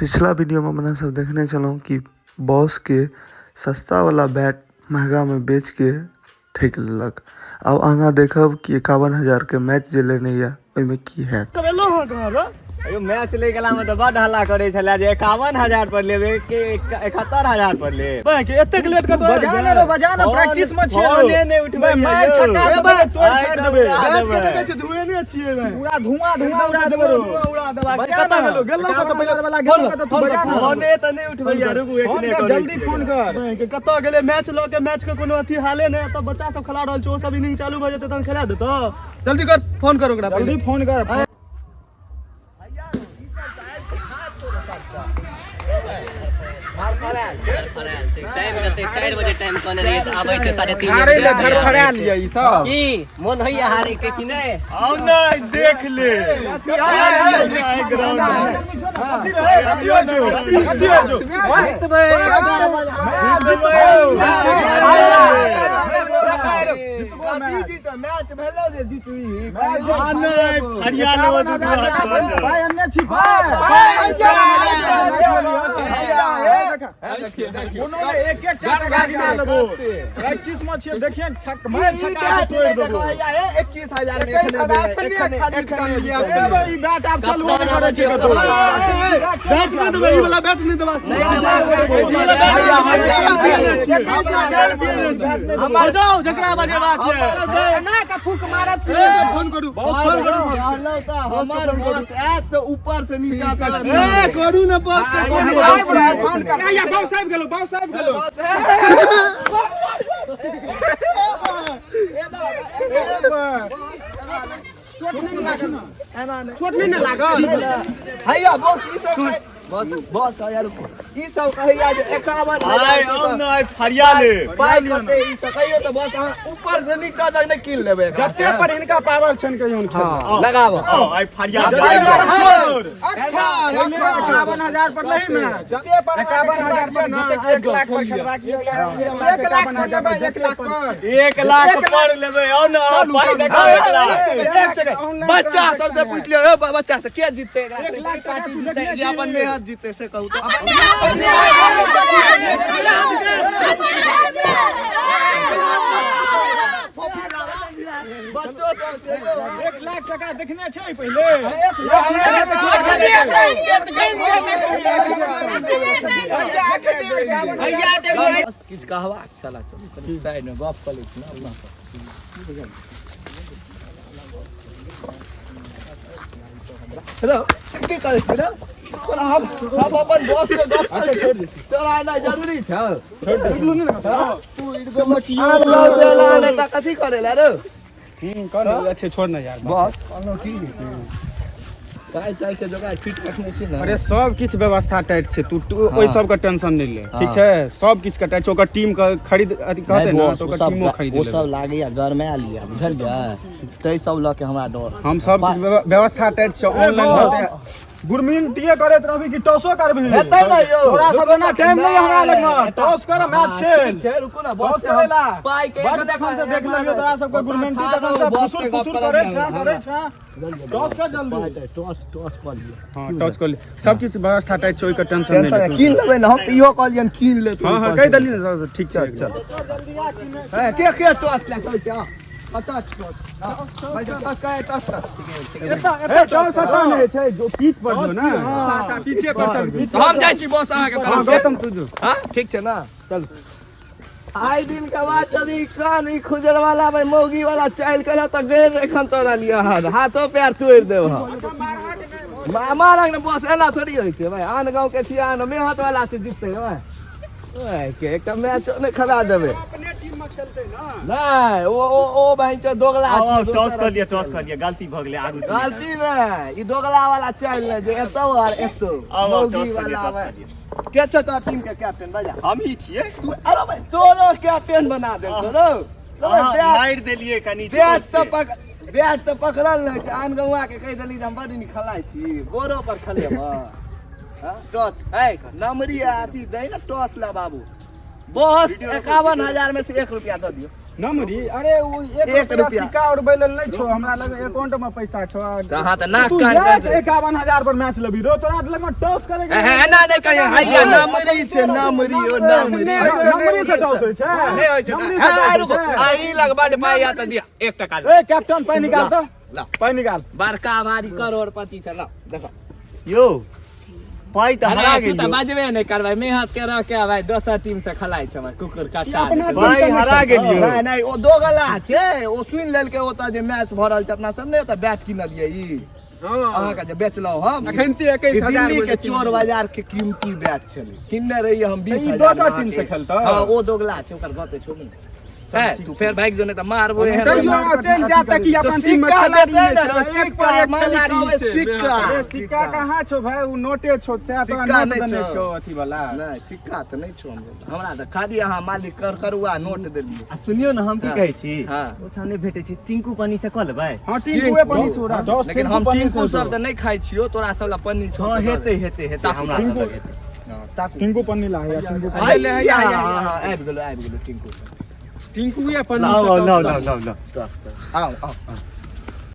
पिछला वीडियोमे अपना सब देखने छलहुँ कि बॉसके सस्तावला बैट महगामे बेचके ठकि लेलक। आब आगाँ देखब कि 51,000के मैच जे लेने यऽ ओहिमे की हैत। तब एलहुँ हँ कहाँ रो? अयो मैच लै गेला में तऽ बड हल्ला करै छलै जे 51,000 पर लेबै कि 71,000 पर लेब। बे के एतेक लेट कतौ बजा ने रो, बजा ने, प्रैक्टिस में छियै रो। फोने नहि उठबै मारि छक्का ए से भाई, तोड़ि फाड़ि देबै। उड़ा बैट के देबै। देखै छियै धुएने छियै बे। पूरा धुआं धुआं उड़ा देबै रो। धुआं उड़ा देबाक बजा कतऽ ने। गेलौ? गेलौ कतऽ पहिले? 51,000 वाला गेलौ कतऽ, तू फोन बजा कर, ने। फोने तऽ नहि उठबैया, रुकू फोन एखने कर, करै जल्दी छियै। फोन कर। बे के कतऽ गेलै मैच लऽ के? मैच के कोनो अथी हाले नहि। एतऽ बच्चा सब खेला रहल छै, ओ सब इनिंग चालू भऽ जेतै तहन खेला देतौ। जल्दी कर, फोन कर ओकरा जल्दी पहिले। फोन कर। टाइम कते? 4 बजे टाइम कहने रहियै तऽ आबै छै 3:30 हारे बजे। ले धड़फड़ा लिअ ई सब। की मोन होइया हारे के कि नहि? आउ ने देख ले। ग्राउंड कथी रहै? कथी होइ छौ? कथी होइ छौ? मैच भेलो जे जीतबी फरिया लेबो दू दू हाथ कऽ। भाई अन्ने छी भाई। कोनो ने एक एक टा टका गिना लेबो। प्रैक्टिस में छियै, देखिए छक मार छक्का से तोड़ि देबो। 21,000 में एखने एखने। ए भाई, ई बैट आब चलबो नहि करै छै कतौ। बैट नहि देबै, ई वाला बैट नहि देबाक छै। ई वाला बैट बजाओ जकरा बजेबाक छै। ए, फोन करू, फोन करू। हमर बस आयत तऽ ऊपर से नीचा तक। ए, करू ने बस के कोन बस? फोन कर। या बॉस आबि गेलो, बॉस आबि गेलो। चोट नहि ने लागल? हैया बस ई सब बस यार ई सब कहैया जे 51,000 आइ आउ ने, आइ फरिया ले। पाइ कते ई सब कहियो तऽ बस अहाँ ऊपर से नीचा तक नहि कीन लेबै। जते पर हिनका पावर छनि कहियोन खेल। लगाबो। आउ, आइ फरिया ले। 51,000 पर नहीं मैच। जते पर 51,000 पर ना, 1 लाख पर खेलबाक यऽ। 1 लाख पर लेबै, 1 लाख पर। 1 लाख पर लेबै, आउ ने, आउ, पाइ देखाउ 1 लाख। एक सेकंड, बच्चा सबसे पूछ लियौ यौ, बच्चा से के जीतते? 1 लाख टाका तू जीतते देखने कि अपन छी? मेहनत जीतते से कहू तऽ। बच्चो सब छै यौ। 1 लाख टका देखने छै पहिले? भैया देखो। बस किछु कहबाक छला, चलू कनि साइड मे गप कऽ लै छी ने अपना सब। हेलो, की करै छी रे? तोरा हम अपन बॉस के गप अच्छा छोड़ दे। तोरा एना जरूरी छौ? छोड़ दे। तू इडगो मटियो नहि तऽ कथी करै ला रो? कौन अच्छे, छोड़ ना यार। बस कहलहुँ की पाइ ताइ के जोगाड़ फिट रखने छी ने? अरे सब किछु व्यवस्था टाइट छै, तू तू ओहि सबके टेंशन नहि ले, ठीक छै? सब किछु के टाइट छै। ओकर टीम के खरीद अथी कहते ने तऽ ओकर टीमो खरीद ओ सब लेबै। लागैया गरमायल यऽ बुझलियै, तै सब लऽ के हमरा डर। हम सब किछु व्यवस्था टाइट छै। ऑनलाइन भरते गुरमिन टीए करैत रहबी कि टॉसो करबी? हेतै ने यौ। तोरा सब एना टाइम नहि हमरा लगमे। टॉस कर, मैच खेल। ठीक छै, रुकू ने टॉस बॉस, करेला पाइ के बड तखन से देख लेलियो तोरा सबके गुरमिन टी, तखन से फुसुर फुसुर करै छै, करै छै। टॉस कर जल्दी। टॉस टॉस कऽ लिअ। हां, टॉस कर ले। सब किछु व्यवस्था टाइट छै, ओहिके टेंशन नहि टेंशन ले। कीन लेबै ने, हम तऽ इहो कहलियनि कीन ले तू। हां हां, कहि देली ने, ठीक छै। हे, के के टॉस लए कहै छै? कतऽ टॉस? भाइ टॉस कहे, टॉस कर। ए, टॉस एतऽ नहि छै, जो पीच पर जो ने। पीछे पर चल, पीच। हम जाइ छी बॉस अहाँके हां तरफ से। गौतम, तू जो। हां, ठीक छै ने? चल। आइ दिन के बाद यदि कान ई खुजर वाला भाई मौगी वाला चालि केला तऽ गैर एखन तोरा लिअ हाथ हाथो पैर तोड़ि देब हम। मारक ने बॉस, एना थोड़ी होइ छै भाई। आन गाँव के छियै, आन मेहनत वाला से जीतते भाई। ओए के एकटा मैच नहि खेला देबै। अपने टीम में खेलतै ना। नहि, ओ ओ ओ भाई छै दोगला आउ, आउ, छै। टॉस कऽ लिअ, टॉस कऽ लिअ, गलती भऽ गेलै, आगू से। गलती नहि, ई दोगला वाला चालि नहि जे एतौ आर एतौ। आउ, आउ, मौगी टॉस कऽ लिअ, वाला टॉस भाई। कऽ लिअ। के छौ तोरा टीम के कैप्टन? बजा। हमही छियै। तू अरे भाई, तोरो कैप्टन बना दे तोरो। अहाँ मारि देलियै कनि बैट जोर तऽ से। पक बैट तऽ पकड़ल नहि छै। आन गौआ के कहि देली जे हम बड नीक खेलाइ छी, बोरो पर खेलेब। टॉस है नमरी आ अथी दै ने टॉस ला बाबू। बस 51,000 में से 1 रुपया दऽ दियौ। नमरी, अरे ओ एक एक रुपया रुपया। सिक्का और बैलल नहि छौ, हमरा लग अकाउंट में पैसा छौ। तऽ अहाँ तऽ नाक तू कान एक कर दे। 51,000 पर मैच लेबी रो, तोरा लग में टॉस करे के हे, एना नहि कहियै, हैया नमरी छै, नमरी ओ नमरी। नमरी से टॉस होइ छै। नहि होइ छै। नमरी से हे, टॉस होइ रुको, छै। आ ई लग बड पाइ आ तऽ दिअ, 1 टका ले। ए कैप्टन, पाइ निकाल तऽ। ला। पाइ निकाल। बड़का भारी करोड़पति छै, ला देखो। यौ पाइ तऽ हरा अरे तू गेल तऽ यौ। बजबे नहि करबै, मेहनत के रह के भाई दोसर टीम से खेलाइ छै भाई, कुकुर कट्टा। अपना टीम पाइ से नहि हरा खेलतौ। गेल यौ। नहि नहि, ओ दोगला छै, ओ सुनि लेलकै ओतऽ जे मैच भऽ रहल छै अपना सब ने ओतऽ बैट किनलियै ई अहाँके जे बेचलहुँ हम। अखन ते ई 21,000 दिल्ली के चोर बाजार के कीमती बैट छलै, किनने रहियै हम तऽ ई 20,000। दोसर टीम से खेलतौ? हँ, ओ दोगला छै, ओकर गपे छोड़ू ने। हे, तू फेर भागि जो, नहि तऽ मारबो एहन। तैयो चलि जा तऽ की अपन टीम में सिक्का खिलाड़ी देतै नहि ने, छै, तऽ एक पर एक सिक्का, मालिक खिलाड़ी कहबै छै। सिक्का। अरे सिक्का कहाँ छौ भाई, ओ नोटे छौ, सएह तोरा सिक्का नोट नहि देने छौ। छौ अथी वाला। नहि, सिक्का तऽ नहि छौ हमरा, हमरा तऽ खाली अहाँ मालिक कर करुआ नोट देलियै। आ सुनियौ ने, हम की हाँ। कहै छी, हाँ। ओ सामने भेटै छै टिंकू पनी से कऽ लेबै। हँ, टिंकुए पनी से उड़ा। दस लेकिन टिंकू हम पनी टिंकू से सब तऽ नहि खाइ छियौ, तोरा सब लए पन्नी छौ हँ तऽ दऽ हेतै दे। हेतै हेतै, ताकू, हमरा टिंकू। सब लग हेतै। हँ, ताकू। टिंकू पन्नी ला या टिंकू पन्नी। आइ, आइ, आइ, आइ, आबि गेलो, आबि गेलो टिंकू सब। टिंकुए पन्नी लाउ से लाउ टॉस लाउ ला। लाउ लाउ। दस तऽ। आउ आउ आउ।